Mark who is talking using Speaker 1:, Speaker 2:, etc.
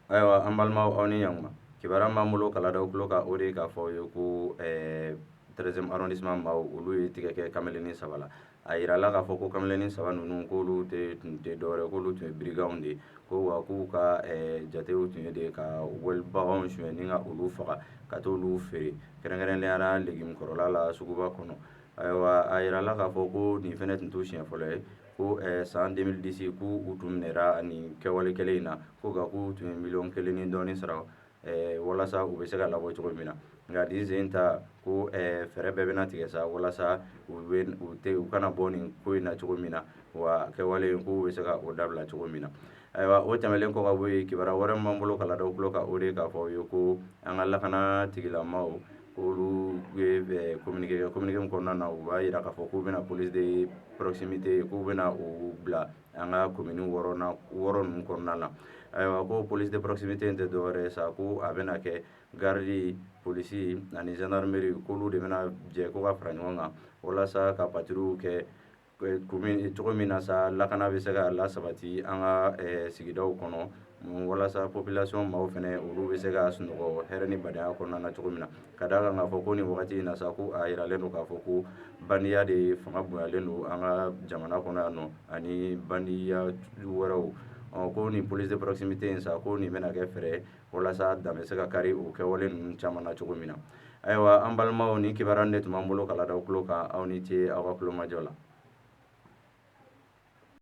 Speaker 1: Ayiwa, an balimaw, aw ni ɲankuma. Kibaruya b'an bolo k'a lada aw tulo kan, o de ye k'a fɔ aw ye ko 13e arrondissement maaw, olu ye tigɛ kɛ kamelennin saba la. A yirala k'a fɔ ko kamelennin saba ninnu, k'olu tɛ tun tɛ dɔwɛrɛ, k'olu tun ye brigands de ye, ko wa k'u ka jatew tun ye de ka wali baganw suɲɛ ni ka olu faga ka t'olu feere, kɛrɛnkɛrɛnnenya la légume kɔrɔla la, suguba kɔnɔ. Ayiwa, a yirala k'a fɔ ko nin fɛnɛ tun t'u siɲɛ fɔlɔ ye, ko san 2010 k'u u tun minɛra nin kɛwale kelen in na, ko nka k'u tun ye miliyɔn 1 ni dɔɔni sara walasa u bɛ se ka labɔ cogo min na. Nka nin sen ta ko fɛɛrɛ bɛɛ bɛna tigɛ sa walasa u bɛ u tɛ u kana bɔ nin ko in na cogo min na, wa kɛwale in k'u bɛ se ka o dabila cogo min na. Ayiwa, o tɛmɛlen kɔ ka bɔ yen, kibaruya wɛrɛ min b'an bolo k'a lada aw tulo kan, o de ye k'a fɔ aw ye ko an ka lakana tigilamaw, olu ye communiqué kɛ. Communiqué min kɔnɔna na, u b'a yira k'a fɔ k'u bɛna police de proximité, k'u bɛna o bila an ka commune wɔɔrɔ wɔɔrɔ ninnu kɔnɔna na. Ayiwa, ko police de proximité in tɛ dɔwɛrɛ ye sa, ko a bɛna kɛ garde, polisi ani gendarmerie, k'olu de bɛna jɛ ko ka fara ɲɔgɔn kan walasa ka patrouille kɛ cogo min na sa, lakana bɛ se ka lasabati an ka sigidaw kɔnɔ, walasa population maaw fɛnɛ, olu bɛ se ka sunɔgɔ hɛrɛ ni badenya kɔnɔna na cogo min na. Ka d'a kan k'a fɔ ko nin wagati in na sa, ko a yiralen don k'a fɔ ko bandiya de fanga bonyalen don an ka jamana kɔnɔ yan nɔ, ani bandiya wɛrɛw. Ko nin police de proximité in sa, ko nin bɛna kɛ fɛɛrɛ walasa dan bɛ se ka kari o kɛwale ninnu caman na cogo min na. Ayiwa, an balimaw, ni kibaruya de tun b'an bolo k'a lada aw tulo kan. Aw ni ce aw ka tulomajɔ la.